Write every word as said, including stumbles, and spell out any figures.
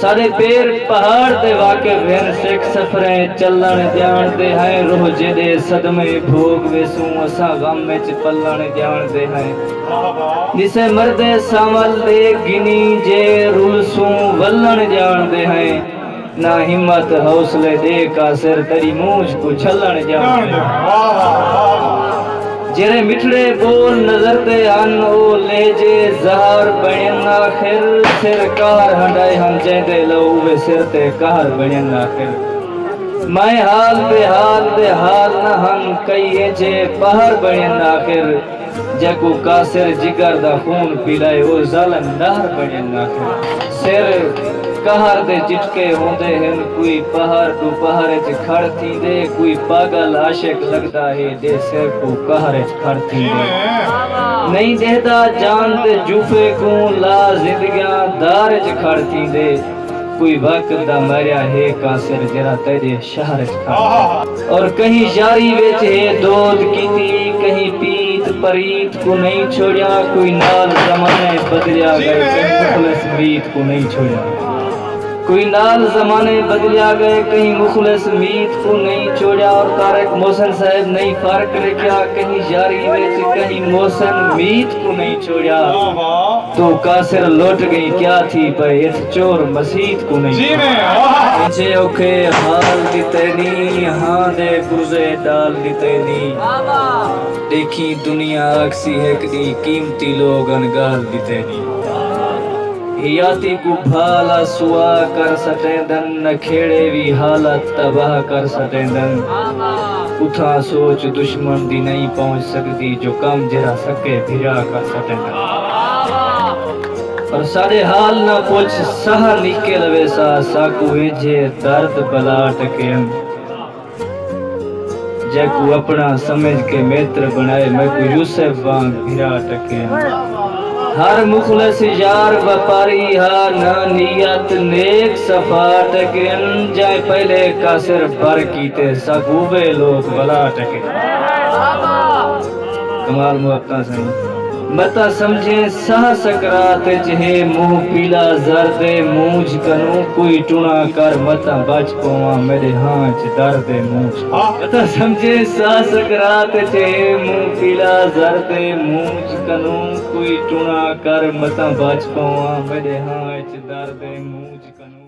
ساݙے پیر پہاڑ تے واقف ہن، سکھ سفریں چلݨ ڄاݨدے ہیں، روح جیݙے صدمے بھوگ ویسوں، اساں غم وچ پلݨ ڄاݨدے ہیں۔ ݙسے مردے سانول دے گھنی جے، رلسوں ولݨ ڄاݨدے ہیں۔ نہ ہمت حوصلے ݙے قاصر، تیݙی مونجھ کوں چھلݨ ڄاݨدے ہیں۔ جیرھے مٹھڑے ٻول نظر تے ہن، او لہجے زہر بݨن آخر۔ سر قہر ہنڈائے ہن جیندے لہو، اوہے سر تے قہر بݨن آخر۔ مئیں حال بے حال دے حال نہ ہن، کئی ایجھے پہر بݨن آخر۔ جیکوں قاصر جگر دا خون پلائے، او ظالم نہر بݨن آخر۔ سر قہر دے جھٹکے ہوندے ہن، کوئی پہر ݙوپہر اچ کھڑ تھیندے، کوئی پاگل عاشق لڳدا ہے، جے سر کوں قہر اچ کھڑ تھیندے۔ نئیں ݙیہدا جان دے جوفے کوں، لا زندگیاں دار اچ کھڑ تھیندے۔ کوئی وقت دا مریا ہے قاصر، جیڑھا تیݙے شہر اچ کھڑ تھیندے۔ اور کہیں یاری وچ ہے دود کیتی، کہیں پیت پریت کوں نئیں چھوڑیا، کوئی نال زمانے بدلیا ڳئے، کہیں مخلص میت کوں نئیں چھوڑیا۔ کوئی نال زمانے بدلیا ڳئے، کہیں مخلص میت کوں نئیں چھوڑیا۔ اور طارق محسن صاحب نئیں فرق رکھیا، کہیں یاری وچ، کہیں محسن میت کوں نئیں چھوڑیا۔ توں قاصر لٹ ڳئیں، کیا تھی پئے اتھ چور مسیت کوں نئیں۔ ایجھے اوکھے حال ݙتے نی، ہاں دے پرزے ݙال ݙتے نی۔ ݙیکھیں دنیا آکھسی ہک ݙینہہ، قیمتی لوگ ان ڳال ݙتے نی۔ حیاتی کوں بھالا سوا کر سٹیندن، نکھیڑے وی حالت تباہ کر سٹیندن۔ اتھاں سوچ دشمن دی نئیں پہنچ سڳدی، جو کم جیڑھا سڳے بھرا کر سٹیندن۔ اور ساݙے حال نہ پچھ، ساہ نکل ویسا، ساکوں ایجھے درد بلا ٹکین۔ جیکوں اپݨا سمجھ کے متر بݨائے، میکوں یوسف وانگ بھرا ٹکین۔ ہر مخلص یار وپاری ہا، نہ نیت نیک صفا ٹکین۔ جئیں پہلے قاصر بر کیتے، ساکوں اوہے لوک ولا ٹکین۔ کمال محبتاں سئیں۔ متاں سمجھیں ساہ سکرات اچ ہے، منہ پیلا زر دے مونجھ کنوں، کوئی ٹݨا کر متاں بچ پواں، میݙے ہاں اچ در دے مونجھ کنوں۔ متاں سمجھیں ساہ سکرات اچ ہے، منہ پیلا زر دے مونجھ کنوں، کوئی ٹݨا کر متاں بچ پواں، میݙے ہاں اچ در دے مونجھ کنوں۔